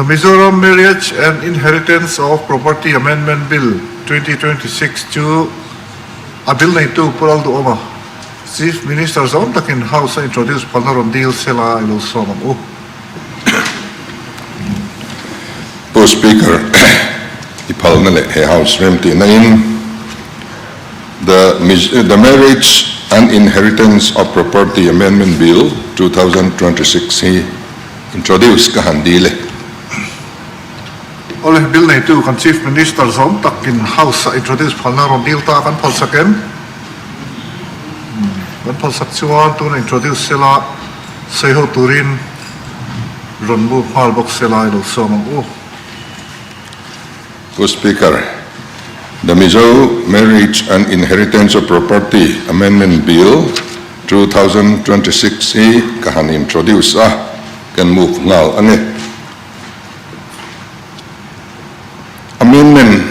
Mizoram Marriage and Inheritance of Property Amendment Bill, 2026 chu a bill neitu Pu Lalduhawma, Chief Minister zawng takin House a introduce phalna rawn dil sela i lo sawm ang u. Pu Speaker, i phalna leh he House remtihna in The The Marriage and Inheritance of Property Amendment Bill, 2026 hi introduce ka han dil e. Awle, bill neitu kan Chief Minister zawm takin House a introduce phalna rawn dil ta kan phalsak em? Kan phalsak chuan tuna introduce sela sawi ho turin rawn move nghal bawk sela i lo sawm ang u. Pu Speaker, The Mizo Marriage and Inheritance of Property Amendment Bill, 2026 hi ka han introduce a, kan move nghal a ni. Amendment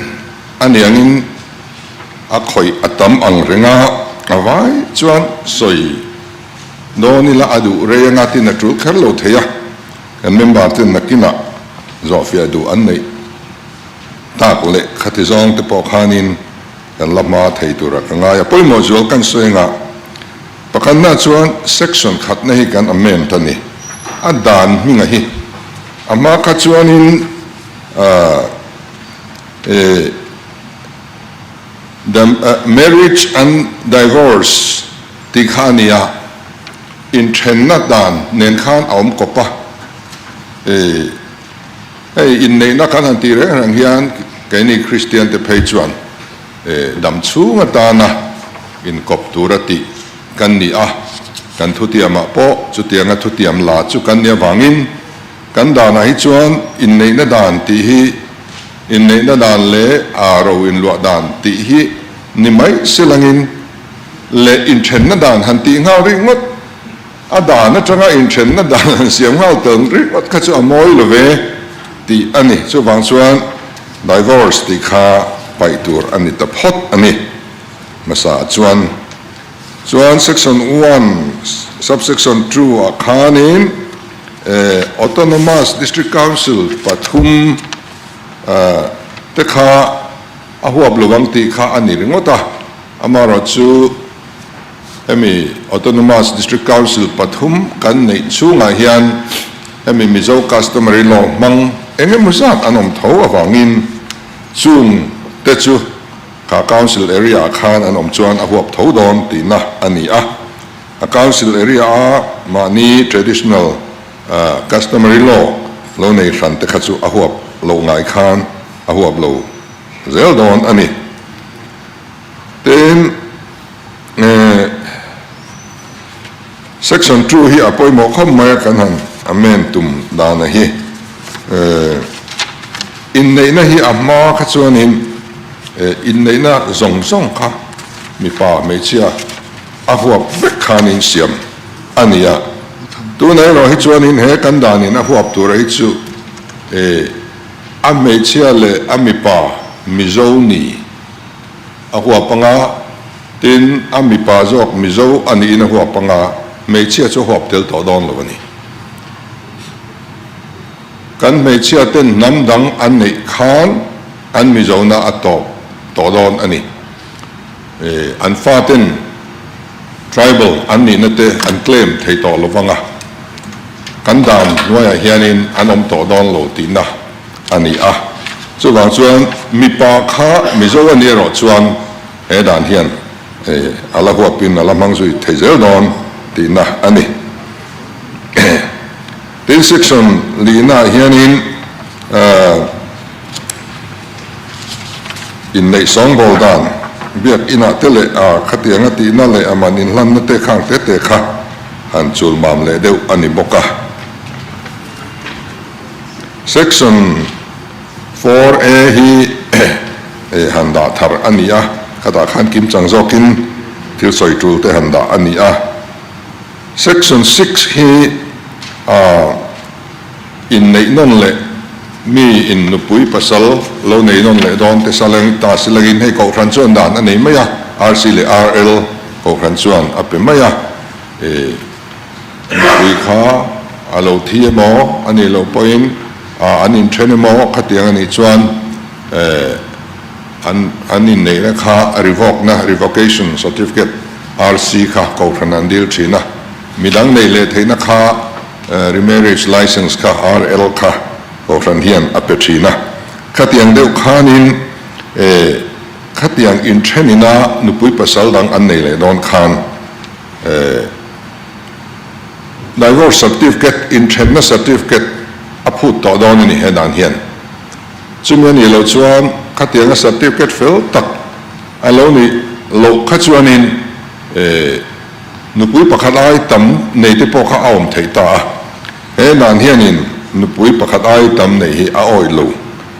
a ni angin a khawih a tam ang reng a, a vai chuan sawi dawn ila a duh rei anga tin a tul kher lo thei a. Kan member ten nakinah zawhfiah duh an neih tak leh khati zawng te pawh khanin kan la hma thei tura ka ngai a. Pawimawh zual kan sawi ngah pakhatna chuan section khatna hi kan amend a ni. A dan hminga hi a hma kha chuanin the marriage and divorce tih kha a ni a. Inthenna dan nen khan a awm kawp a, e, hei inneihna kan han tih reng reng hian keini Kristian te phei chuan e, dam chhung atana inkawp tura tih kan ni a, kan thutiamah pawh chutianga thutiam la chu kan ni avangin kan danah hi chuan inneihna dan tih hi inneihna dan leh a ro inluah dan tih hi ni mai silangin leh inthenna dan han tih nghal ringawt, a dan atanga inthenna dan han siam nghal tel ringawt kha chu a mawi lo ve tih a ni. Chuvang chuan divorce tih kha paih tur a ni ta phawt a ni. Hmasa chuan chuan section one subsection two ah khanin Autonomous District Council pathum te kha a huap lovang tih kha a ni ringawt a. Amaherawhchu, hemi Autonomous District Council pathum kan neih chhungah hian hemi Mizo Customary Law hmang eng emaw zat an awm tho avangin chung te chu kha Council area ah khan an awm chuan a huap tho dawn tihna a ni a. A Council area a mahni traditional customary law lo nei hran te kha chu a huap loh ngai khan a huap lo zel dawn a ni. Tin, Section 2 hi a pawimawh khawp mai a, kan han amend tum dana hi. Inneihna hi a hma kha chuanin inneihna zawng zawng kha mipa hmeichhia a huap vek khanin siam a ni a. Tunah erawh hi chuanin he kan danin a huap tura hi chu a hmeichhia leh a mipa Mizo ni a huap anga, tin a mipa zawk Mizo a niin a huap anga, hmeichhia chu a huap tel tawh dawn lo a ni. Kan hmeichhia ten hnam dang an neih khan an Mizona a tawp tawh dawn a ni. An fa ten tribal an nihna te an claim thei tawh lo vanga, kan dan hnuaiah hianin an awm tawh dawn lo tihna a ni a. Chuvang chuan mipa kha Mizo a ni erawh chuan he dan hian a la huapin a la hmang zui thei zel dawn tihna a ni. Tin section lihnaah hianin inneih sawngbawl dan biak inah te leh a khatianga tihna leh a man inhlanna te khang te te kha han chulmam leh deuh a ni bawk a. Section 4A hi han dah thar a ni a, khatah khan kimchang zawkin thil sawi tul te han dah a ni a. Section 6 hi inneih nawn leh mi in nupui pasal lo nei nawn leh dawn te saleng ta silangin hei kohhran chuan dan a nei mai a, RC leh RL kohhran chuan a pe mai a. Nupui kha a lo thi emaw a nih loh pawhin an inthen emaw khatiang a nih chuan an an inneihna kha revoke-na, revocation certificate, RC kha kohhran an dil thin a, midang neih leh theihna kha remarriage license kha, RL kha kohhran hian a pe thin a. Khatiang deuh khanin khatiang inthenina nupui pasal dang an nei leh dawn khan Divorce certificate, inthenna certificate a phut tawh dawn a ni he dan hian. Chumi a nih loh chuan khatianga certificate fel tak a lo nih loh kha chuanin nupui pakhat ai tam nei te pawh kha a awm theih ta a. He dan hianin nupui pakhat ai tam neih hi a awih lo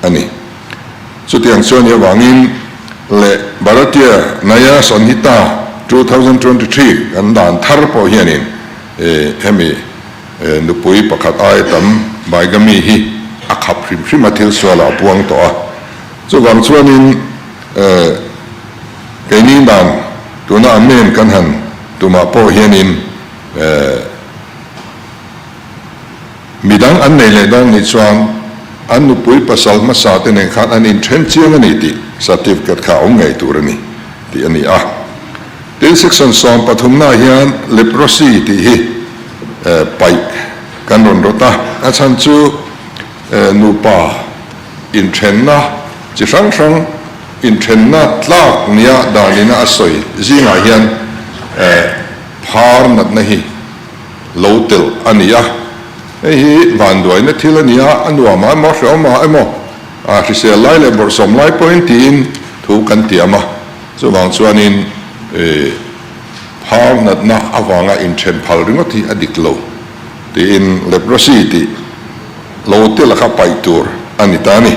a ni. Chutiang chuan i avangin leh Bharatiya Nyaya Sanhita 2023 kan dan thar pawh hianin hemi nupui pakhat aia tam bigamy hi a khap hrim hrim a, thil sualah a puang tawh a. Chuvang chuanin keini dan tuna amend kan han tumah pawh hianin Midang an nei leh dawn nih chuan an nupui pasal hmasa te nen khan an inthen chiang a ni tih certificate kha a awm ngei tur a ni tih a ni a. Tin, section 13 ah hian leprosy tih hi paih kan rawn rawt a, a chhan chu nupa inthenna chi hrang hrang inthenna tlak nia danina a sawi zingah hian phar natna hi lo telh a ni a, hei hi vanduaina thil a ni a, a nuam ah emaw hrehawm ah emaw a hrisel lai leh bawrhsawm lai pawhin tiin thu kan tiam a, chuvang chuanin phar natna avanga inthen phal ringawt hi a dik lo tiin leprosy tih lo telh a kha paih tur a ni ta a ni.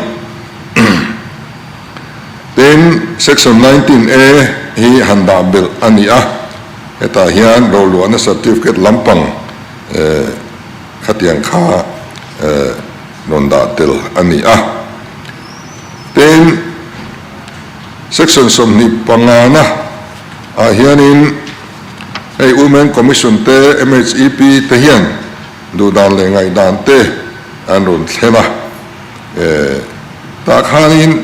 Tin, Section 19 A hi han dah belh a ni a, hetah hian roluahna certificate lampang khatiang kha rawn dah tel a ni a. Tin, Section 25 na ah hianin hei Women Commission te, MHEP te hian duhdan leh ngaihdan te an rawn thlen a. Tah khanin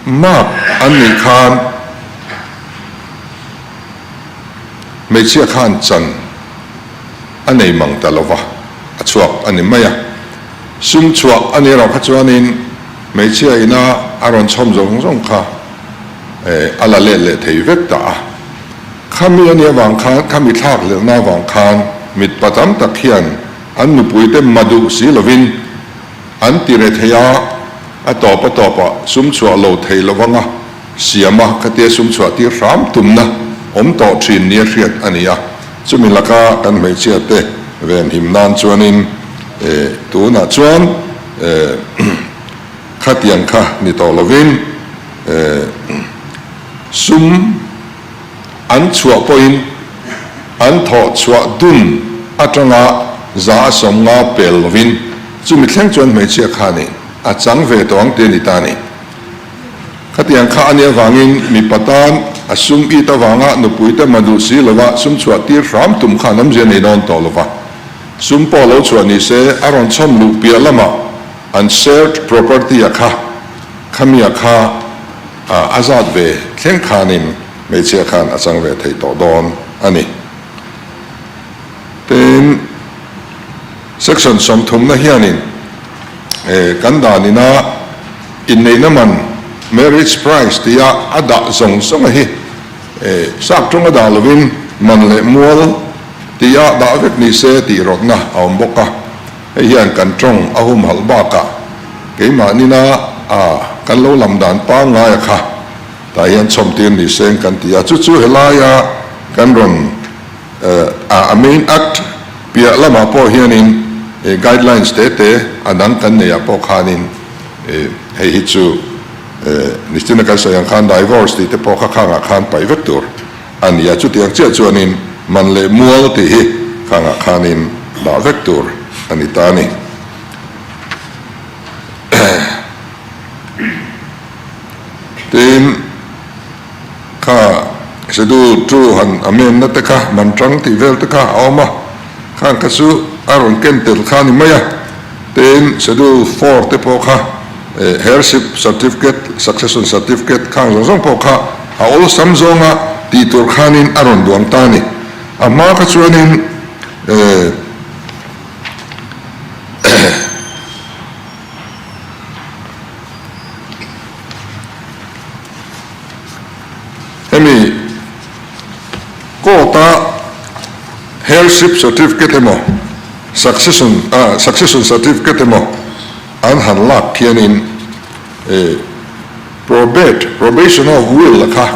mark an nih khan hmeichhia khan chan a nei mang ta lova, a chhuak a ni mai a. Sum chhuah a ni erawh kha chuanin hmeichhia ina a rawn chhawm zawng zawng kha a la let leh thei vek ta a. Khami a nih avang khan, khami thlak hlelhna avang khan mitpa tam tak hian An nupuite ma duh si lovin an ti re thei a, a tawp a tawpah sum chhuah lo thei lo anga siam a khatia sum chhuah tir hram tumna awm tawh thin nia hriat a ni a. Chumi laka kan hmeichhia te venhim nan chuanin tunah chuan khatiang kha ni tawh lovin sum An chhuah pawhin an thawh chhuah dun atanga 150 pel lovin chumi thleng chuan hmeichhia khanin a chang ve tawh ang tih a ni ta a ni. Khatiang kha a nih avangin mipa tan a sum it avanga nupuite ma duh si lova sum chhuah tir hram tum khan awmzia nei dawn tawh lova. Sum pawh lo chhuah ni se a rawn chhawm luh piah lamah an shared property-a kha khamia kha A zat ve thleng khanin hmeichhia khan a chang ve thei tawh dawn a ni. Tin, Section 30 na hianin kan dan ina inneihna man, marriage price, tia a dah zawng zawng a hi sap tawng a dah lovin man leh mual tia dah vek ni se tih rawtna a awm bawk a. Hei hian kan tawng a humhalh bakah keimah nina a kan lo lam dan pangngaia kha tah hian chhawmtir ni seng kan ti a, chu chu helaia kan rawn a main act piah lamah pawh hianin guidelines te te a dang kan neiah pawh khanin hei hi chu nichina kan sawi ang khan divorce tih te pawh kha khangah khan paih vek tur A ni a, chutiang chiah chuanin man leh mual tih hi khangah khanin dah vek tur a ni ta a ni. Tin, kha Schedule 2 han amendna te kha, man tang tih vel te kha a awm a, khang kha chu. a rawn ken tel kha a ni mai a, tin Schedule IV te pawh kha Heirship Certificate, Succession Certificate khang zawng zawng pawh kha a awlsam zawnga tih tur khanin a rawn duang ta a ni. A hma kha chuanin Hemi court-a heirship certificate emaw succession succession certificate emaw an han lak khianin probate, probation of will kha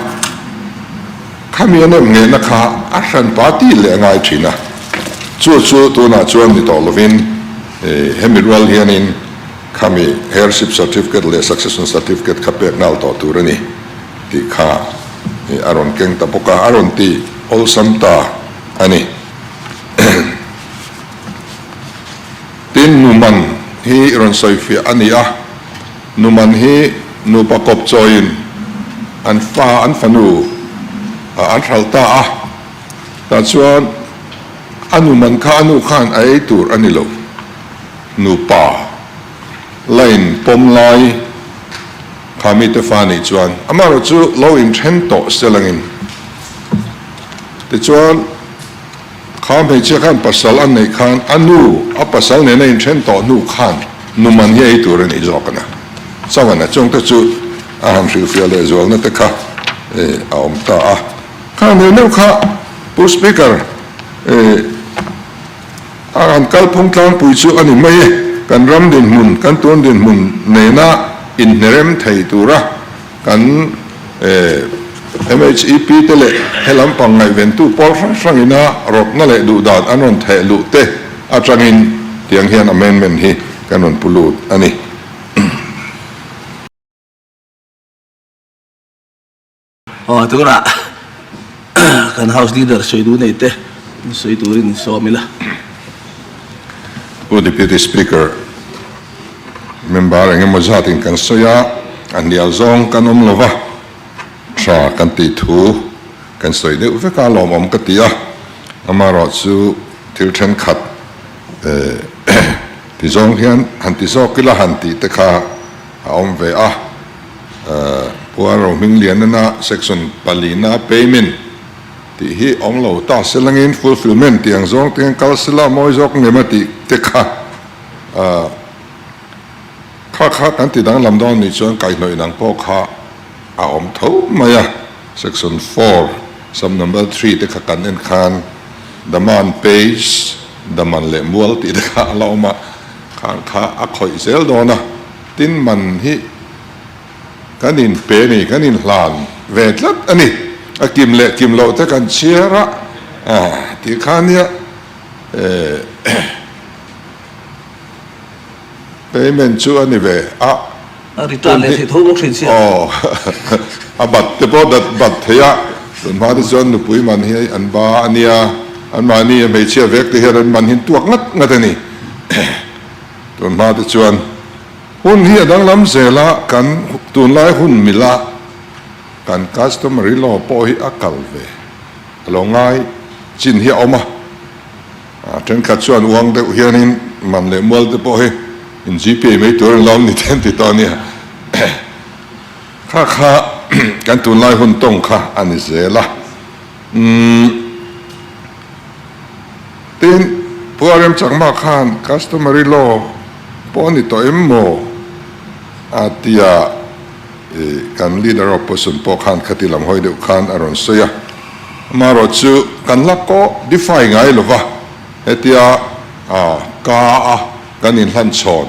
khami an em nghehna kha a hran pa ti leh a ngai thin a, chu chu tunah chuan ni tawh lovin hemi rual hianin Khami heirship certificate leh succession certificate kha pek nghal tawh tur a ni tih kha a rawn keng ta bawk a, a rawn ti awlsam ta a ni. Tin, numan hi rawn sawifiah a ni a, numan hi nupa kawp chawiin an fa, an fanu an hralh ta a, tah chuan a numan kha a nu khan a ei tur a ni lo. Nupa line pawm lai kha mite fa nih chuan amaherawh chu lo inthen tawh se langin tichuan kha hmeichhia khan pasal a neih khan a nu a pasal nena inthen tawh hnu khan numan hi ei tur a nih zawk a na chuan a chungte chu a han hrilhfiah leh zualna te kha a awm ta a kha neuh neuh kha Pu Speaker A han kalphung tlangpui chu a ni mai e. Kan ram dinhmun, kan tun dinhmun nena inhnerem thei tura kan MHEP te leh he lampang ngaihventu pawl hrang hrangina rawtna leh duhdan an rawn theh luh te atangin tiang hian amendment hi kan rawn pu lut a ni. Aw tunah kan House Leader sawi duh nei te sawi turin sawm ila. Pu Deputy Speaker, member eng emaw zatin kan sawi a, a hnial zawng kan awm lova, tha kan tih thu kan sawi deuh vek a, lawmawm ka ti a, amaherawh chu thil thenkhat ti zawng hian han ti zawk ila han tih te kha a awm ve a. Puan Rohming Lianana Section palina Payment tih hi awm lo ta se langin Fulfilment tih ang zawng te hian kal sela mawi zawk ngem a tih te kha kha kha kan ti danglam dawn nih chuan kaihhnawih dang pawh kha a awm tho mai a. Section 4 sub number 3 te kha kan en khan Daman Page Daman leh Mual tih te kha a la awm a, khang kha a khawih zel dawn a. Tin man hi kan in pe ni, kan in hlan ve tlat a ni. A kim leh kim loh te kan chhiar a, tih kha nia payment chu a ni ve a. A return leh theih tho bawk hrin sia. Aw, a bat te pawh dat bat thei a, tun hma te chuan nupui man hi an ba a nia, anmahni a hmeichhia vek te hian an man hi an tuak ngat ngat a ni. Tun hma te chuan hun hi a danglam zel a, kan tunlai hun mila kan customary law pawh hi a kal ve a lo ngai chin hi a awm a, thenkhat chuan uang deuh hianin man leh mual te pawh hi in GPay mai tur an lo ni te an ti tawh a nia. Kha kha kan tunlai hun tawng kha a ni zel a. Umm. Tin, Pu Arem Chakma khan customary law pawh a ni tawh em maw? a ti a, kan Leader of Opposition pawh khan khati lam hawi deuh khan a rawn sawi a. Amaherawh chu kan la kawh defy ngai lo va, hetia ka a kan inhlanchhawn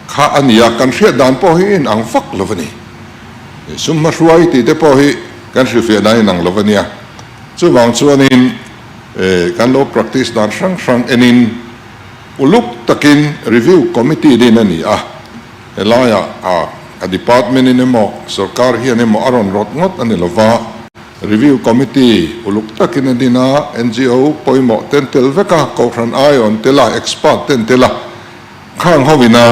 kha a ni a, kan hriat dan pawh hi inang vak lo a ni. Sum hmahruai tih te pawh hi kan hrilhfiah dan inang lo a nia. Chuvang chuanin kan lo practice dan hrang hrang enin uluk takin review committee din a ni a, helaiah a department in emaw sorkar hian emaw a rawn rawt ngawt a ni lova, review committee uluk takin a din a, NGO pawimawh ten tel vek a, kohhran aiawn tel a, expert ten tel a, khang ho ina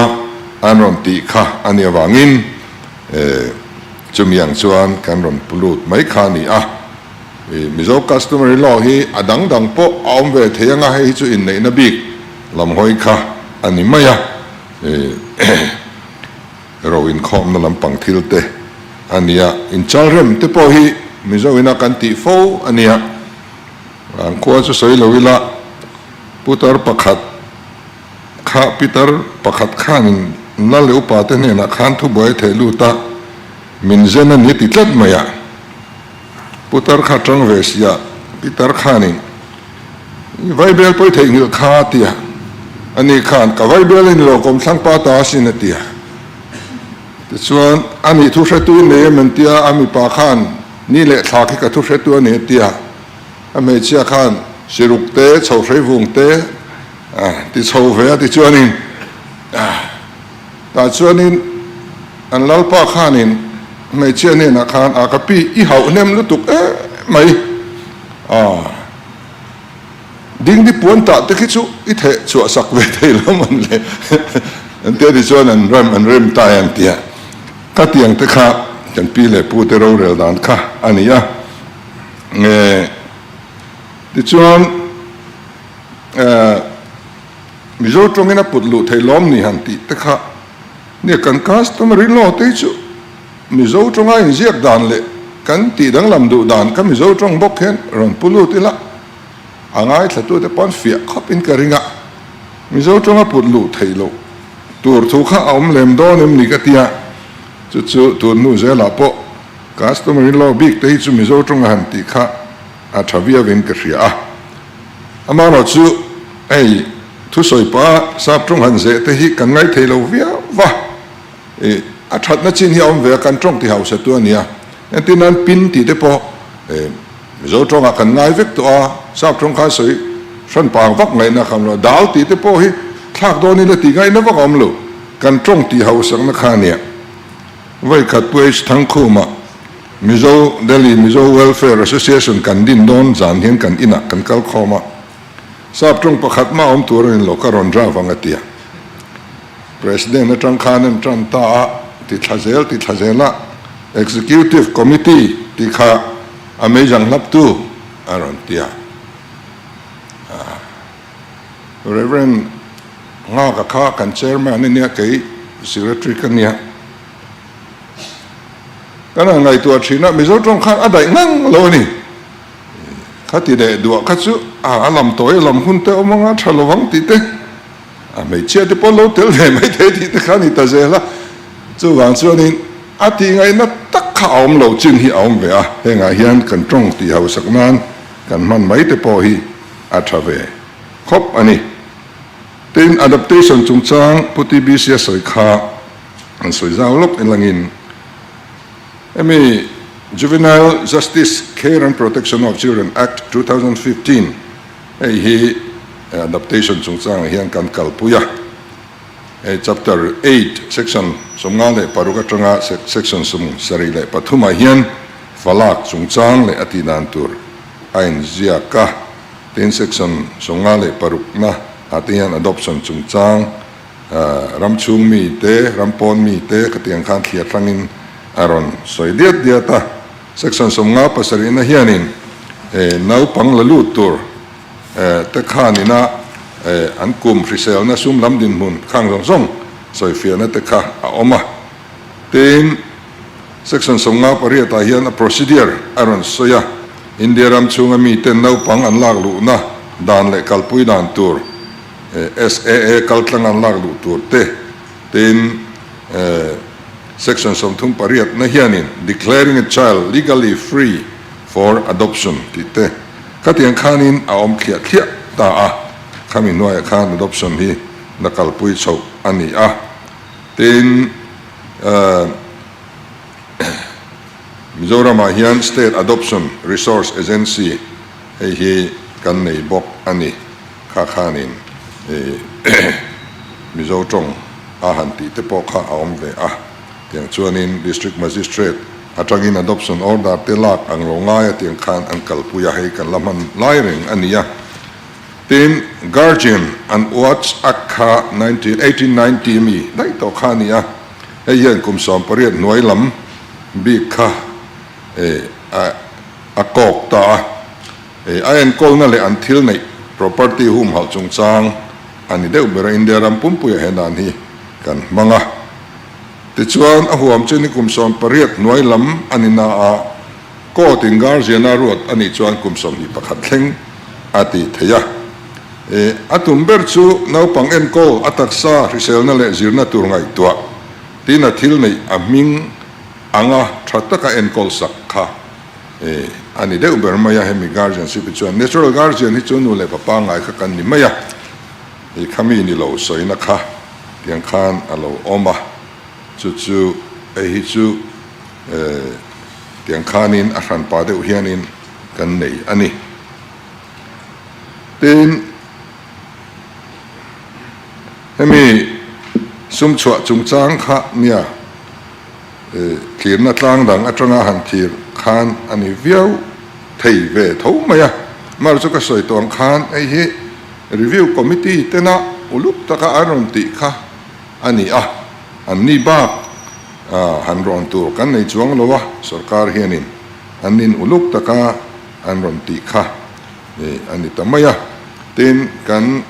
an rawn tih kha a nih avangin chumi ang chuan kan rawn pulut mai kha a ni a. Mizo customary law hi a dang dang pawh a awm ve thei anga hei hi chu inneihna bik lam hawi kha a ni mai a, ro inkhawmna lampang thil te a ni a, inchal rem te pawh hi Mizo ina kan tih fo a nia. An khua chu sawi lo ila, putar pakhat kha pitar pakhat khanin lal leh upa te hnenah khan thubuai a theh lut a, min zen a ni ti tlat mai a. Putar kha tang ve sia, pitar khanin i vaibel pawi theihnghilh kha a ti a, ani khan ka vaibel a ni lo kawmthlang pa ta asin a ti a. Tichuan a nih thu hretu i nei em an ti a, a mipa khan ni leh thla khi ka thu hretu a ni a ti a, a hmeichhia khan siruk te, chho hreivung te a ti chho ve a tichuanin tah chuanin an lalpa khanin hmeichhia hnenah khan a ka pi i hauh hnem lutuk em mai a. Dingdi puan tah te khi chu i theh chhuah sak ve thei lo man le an tia tichuan an rem an rem ta e an tia. Ka tiang te kha kan pi leh pu te rorel dan kha a ni a. Nge tichuan Mizo tawngin a put luh thei lawm ni han tih te kha nia kan customary law te hi chu Mizo tawnga inziak dan leh kan tih danglam duh dan kha Mizo tawng bawk hian rawn pu lut ila a ngaithlatute pawn fiah khawp in ka ring a, Mizo tawnga put luh theih loh tur thu kha a awm lem dawn em ni ka tia, chu chu tun hnu zelah pawh customary law bik te hi chu Mizo tawnga han tih kha a tha viau in ka hria a. Amaherawh chu hei thusawi pah a sap tawng han zeh te hi kan ngaithei lo viau va. I a thatna chin hi a awm ve a, kan tawng ti hausa tu a nia. Entir nan pin tih te pawh Mizo tawngah kan ngai vek tawh a, sap tawng khan sawi hran pang vak ngaihna kha a awm lo. Dal tih te pawh hi thlak dawn ila tih ngaihna vak a awm lo. Kan tawng ti hausakna kha a nia. Vawikhat Pu H Thangkhuma Mizo Delhi Mizo Welfare Association kan din dawn zan hian kan inah kan kal khawm a, sap tawng pakhat mah awm tur a ni lo, ka rawn draft ang a ti a. President atang khan an tan ta a, ti thla zel ti thla zel a, Executive Committee tih kha a meizang hlaptu a rawn ti a. Rev. Nghaka kha kan Chairman a nia, kei Secretary ka nia. Kan han ngaihtuah thin a, Mizo tawng khan a daih ngang lo a ni. Khati leh duah kha chu a lam tawi a lam hun te awm anga tha lovang tih te. A hmeichhia te pawh lo tel ve mai thei tih te kha a ni ta zel a, chuvang chuanin a tih ngaihna tak kha a awm lo chin hi a awm ve a, hengah hian kan tawng tih hausak nan kan hman mai te pawh hi a tha ve khawp a ni. Tin, adaptation chungchang Pu TBC a sawi kha an sawi zau lawk elangin hemi Juvenile Justice Care and Protection of Children Act 2015 Hei hi adaptation chungchangah hian kan kalpui a, hei chapter eight section 56 atanga section 73 ah hian falak chungchang leh a tih dan tur a inziak a, tin section 56 na ah te hian adoption chungchang ram chhung mi te, ram pawn mi te khatiang khan thliar hrangin a rawn sawi diat diat a. Section 57 na hianin naupang la lut tur te khanina an kum hriselna sum lam dinhmun khang zawng zawng sawifiahna te kha a awm a. Tin, Section 58 ah hian a procedure a rawn sawi a, India ram chhunga miten naupang an lak luhna dan leh kalpui dan tur, SAA kaltlang an lak luh tur te, tin, Section 38 na hianin Declaring a child legally free for adoption tih te khatiang khanin a awm thliah thliah ta a, khami hnuaiah khan adoption hi la kalpui chhoh a ni a. Tin, Mizoramah hian State Adoption Resource Agency hei hi kan nei bawk a ni. Kha khanin Mizo tawng a han tih te pawh kha a awm ve a, tiang chuanin District Magistrate atangin adoption order te lak ang lo ngai a tiang khan an kalpui a, hei kan la hman lai reng a ni a. Tin, Guardian and Wards Act kha 1890 mi daih tawh kha a ni a, hei hian kum 18 hnuai lam bik kha a kawk ta a. A enkawlna leh an thil neih, property, humhalh chungchang a ni deuh ber a, India ram pumpuiah he dan hi kan hmang a. Tichuan, a huam chu ni kum 18 hnuai lam a ni na a, court in guardian a ruat a nih chuan kum 21 thleng a ti thei a. E, a tum ber chu naupang enkawl, a taksa hriselna leh zirna tur ngaihtuah tin a thil neih a hming anga tha taka enkawl sak kha e a ni deuh ber mai a. Hemi guardianship hi chuan natural guardian hi chu nu leh pa pangngai kha kan ni mai a, e khami ni lo sawina kha tiang khan a lo awm a, chu chu hei hi chu e tiang khanin a hranpa deuh hianin kan nei a ni. Tin, hemi sum chhuah chungchang kha nia thlirna tlang dang atanga han thlir khan a ni viau thei ve tho mai a. Mar chu ka sawi tawh ang khan hei hi review committee tena uluk taka an rawn tih kha a ni a, an ni bak han rawn tur kan nei chuang lo a, sorkar hianin an nin uluk taka an rawn tih kha a ni ta mai a. Tin, kan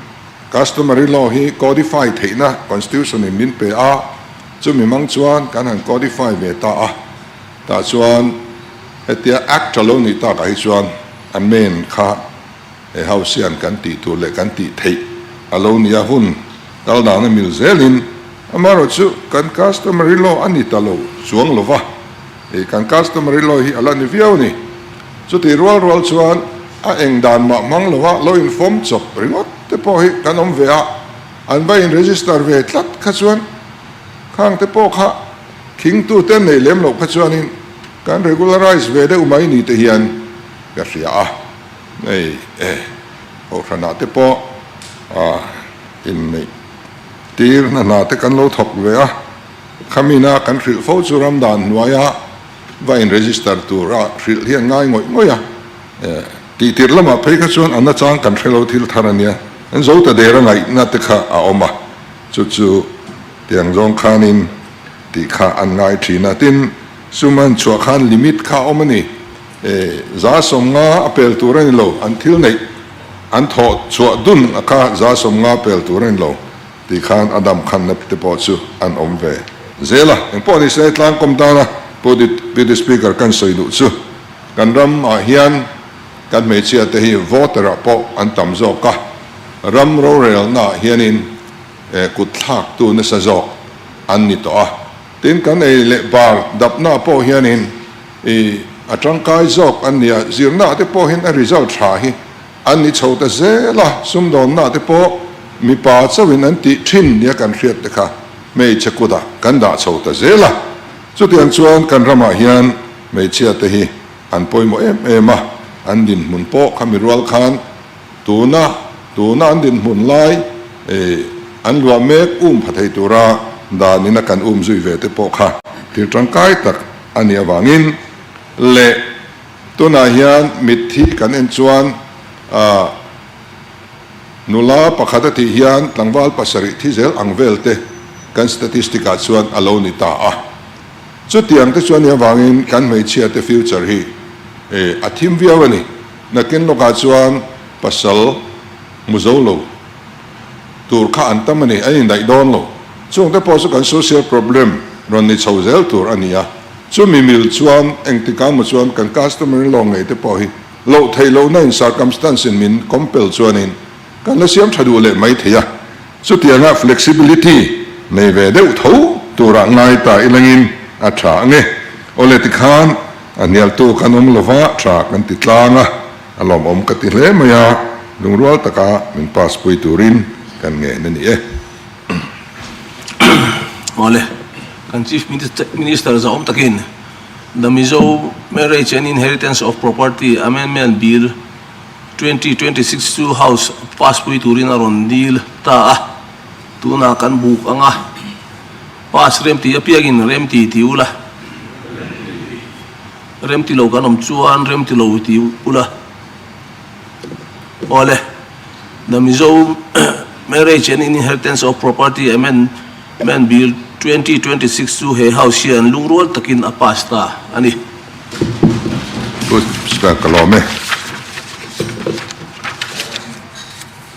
customary law hi codify theihna constitution in min pe a, chumi mang chuan kan han codify ve ta a, tah chuan hetia act a lo nih takah hi chuan amend kha he house hian kan tih tur leh kan tih theih a lo ni a, hun kal dan a mil zelin amaherawhchu kan customary law a ni ta lo chuang lo va. Hei kan customary law hi a la ni viau a ni. Chutih rual rual chuan a eng dan mah hmang lo a, lo inform chawp ringawt te pawh hi kan awm ve a, an va in register ve tlat kha chuan khang te pawh kha khingtu te nei lem loh kha chuanin kan regularize ve deuh mai ni te hian ka hria a. Hei eh kohhranah te pawh inneih tir hna hna te kan lo thawk ve a. Khamina kan hrilh fo chu ram dan hnuaia va in register tura hrilh hi an ngai ngawih ngawih a, tihtir lamah phei kha chuan a nachang kan hre lo thil thar a nia, an zo ta der a ngaihna te kha a awm a, chu chu tiang zawng khanin tih kha an ngai thin a, tin sum an chhuah khan limit kha a awm a ni, 150 a pel tur a ni lo, an thil neih an thawh chhuah dun a kha 150 pel tur a ni lo. Ti khan a dam khanna te pawh chu an awm ve zel a. Engpawh ni se tlangkawm tana Pu Deputy Speaker kan sawi duh chu kan ram ah hian kan hmeichhia te hi voter ah pawh an tam zawk a, ram rorelna ah hianin kut thlak tu nasa zawk an ni tawh a. Tin kan ei leh bar dapna ah pawh hianin a tangkai zawk an ni a, zirna ah te pawh hian a result tha hi An ni chho ta zel a, sumdawnna te pawh mipa chauhin an tih thin nia kan hriat te kha hmeichhe kutah kan dah chho ta zel a. Chutiang chuan kan ramah hian hmeichhia te hi an pawimawh em em a, an dinhmun pawh kha mi rual khan tuna tuna an dinhmun lai an luah mek um pha thei tura danin a kan um zui ve te pawh kha thil tangkai tak a nih avangin leh Tunah hian mitthi kan en chuan nula pakhat a tih hian tlangval pasarih thi zel ang vel te kan statistic ah chuan a lo ni ta a. Chutiang te chuan nih avangin kan hmeichhia te future hi a thim viau a ni. Nakin lawkah chuan pasal hmu zo lo tur kha an tam a ni, an indaih dawn lo. Chung te pawh chu kan social problem rawn ni chho zel tur a ni a. Chumi mil chuan engtikah maw chuan kan customer in law ngei te pawh hi loh theih lohna in circumstance in min compel chuanin kan la siam tha duh leh mai thei a. Chutianga flexibility nei ve deuh tho turah ngai ta ilangin a tha ange. Awle tikhan a hnialtu kan awm lova tha kan ti tlang a, a lawmawm ka ti hle mai a, lungrual taka min pass pui turin kan ngen a ni e. Awle, kan Chief Minister zahawm takin The Mizo Marriage and Inheritance of Property Amendment Bill 2026 chu House pass pui turin a rawn dil ta a, tunah kan buk ang a, pass remti apiangin remti ti ula, remti lo kan awm chuan remti lo ti ula. Awle, The Mizo Marriage and Inheritance of Property Amendment Bill 2026 chu he House hian lungrual takin a pass ta a ni. Pu Speaker ka lawm e.